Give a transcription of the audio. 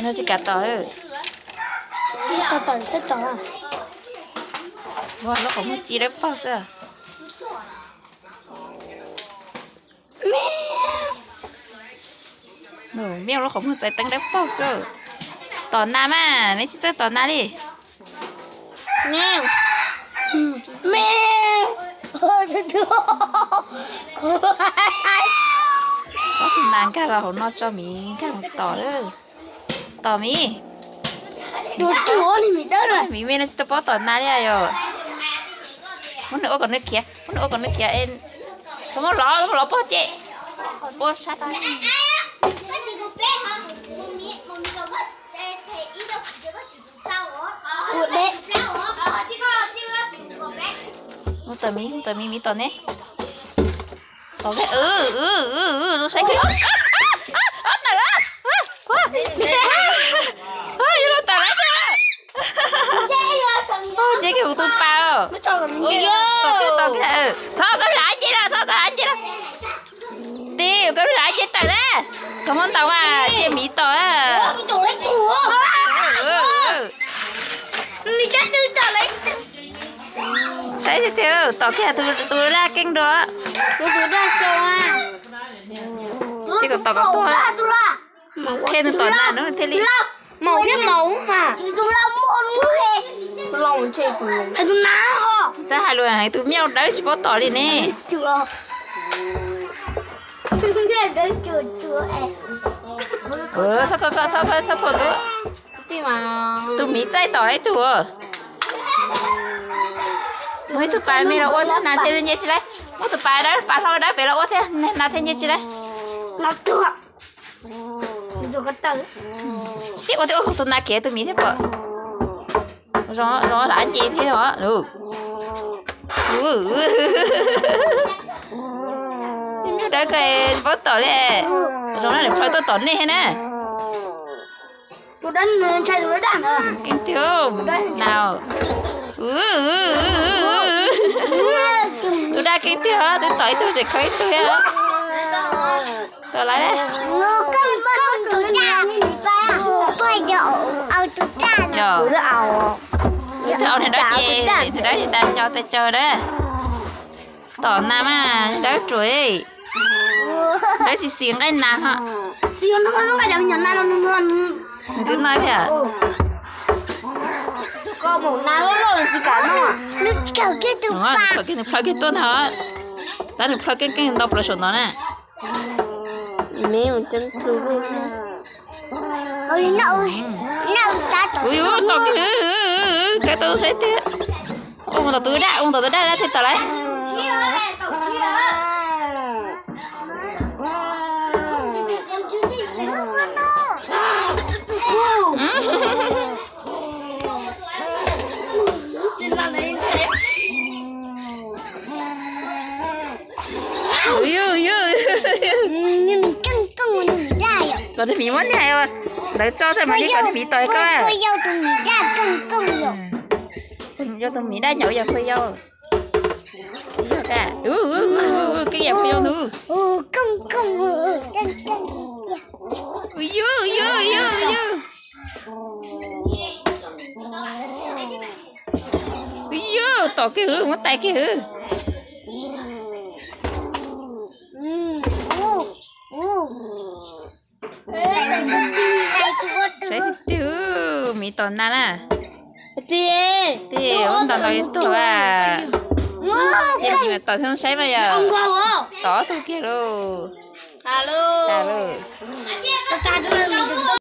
Tsis kam tom. Tom tom teb tso. Ua lub qhov muag ci dawb paug xwb. Mej lub qhov muag txav teeb dawb paug xwb. Tom nas mas neb tsis txawj tom nas li. Ob tug nas nkag los hauv no tso miv nkag mus tom lawm. Tom miv. Miv me no tsis tau paub tom nas li yom. Muab nws ua kom nws khiav, muab nws ua kom nws khiav. Txhob muab lov, txhob muab lov pog cem. Ua sab tau. Mus tom miv, mus tom miv, miv tom neb. Tom, saib, tawm lawm. Yuav luag tawm lawm. Nce kiag kuv tus pas. Tom kiag, tom kiag, txhob koj lam nce lawm, txhob koj lam nce lawm. Tij, koj lam nce tawm na. Txhob muab ntaus mas cia miv tom. Saib tiag tiag, tom kiag tus daj keej dua. Ces kom tom kom tuag. Qhia nws tom nas no thiaj li. Maum thiab maum mas. Txawj hais lus heev, tus me nyuam dawb tsis paub tom li ne. Txhob, txhob, txhob, txhob phom tus. Tus miv txaij tom ib tug. Muab ib tug pas me los ua nas thiaj nce tsis lawm. Muab tus pas dawb, pas hlau dawb pem los ua thiab nas thiaj nce tsis lawm. Tib ua tib ua tus nas khiav tus miv thiaj pom. Zoo, zoo lam nce thiab os. Dawb kawg tsis paub tom li. Zoo na, nws plhaw tuaj tom nej thiab na. Keej tiag, nas. Tus daj keej tiag, twb tom ib tug tseem khawb ib tug thiab. Tom lawm. Yog, twb au nws dawb ces, nws dawb ces tas caug tas caug dawb. Tom nas mas dawb ruam. Dawb xis xis nqaij nas ho. Nws twb noj thiab. Nws plhaw kiag tuaj ntag. Tab nws plhaw keej keej ntau plaws saum no na. Ua yus tom kiag, kaw tau saib tiag. Ua tom tus daj, ua tom tus daj dab thiaj tom lawm. Kom nws miv muab niag ntawd tso tso mam li kom nws miv tom koj. Yog tus miv daj nyaum yog pha yau. Tsis yog ka. Keej yam pha yau nus. Yog, yog, yog, yog. Yog, tom kiag hwv, muab tais kiag hwv. Saib tiag tiag, miv tom nas na. Tej ub ntaus ntaus yuav tuag a. Ces miv tom thiab saib mas yog. Tom ob tug kiag lauj. Tas lauj.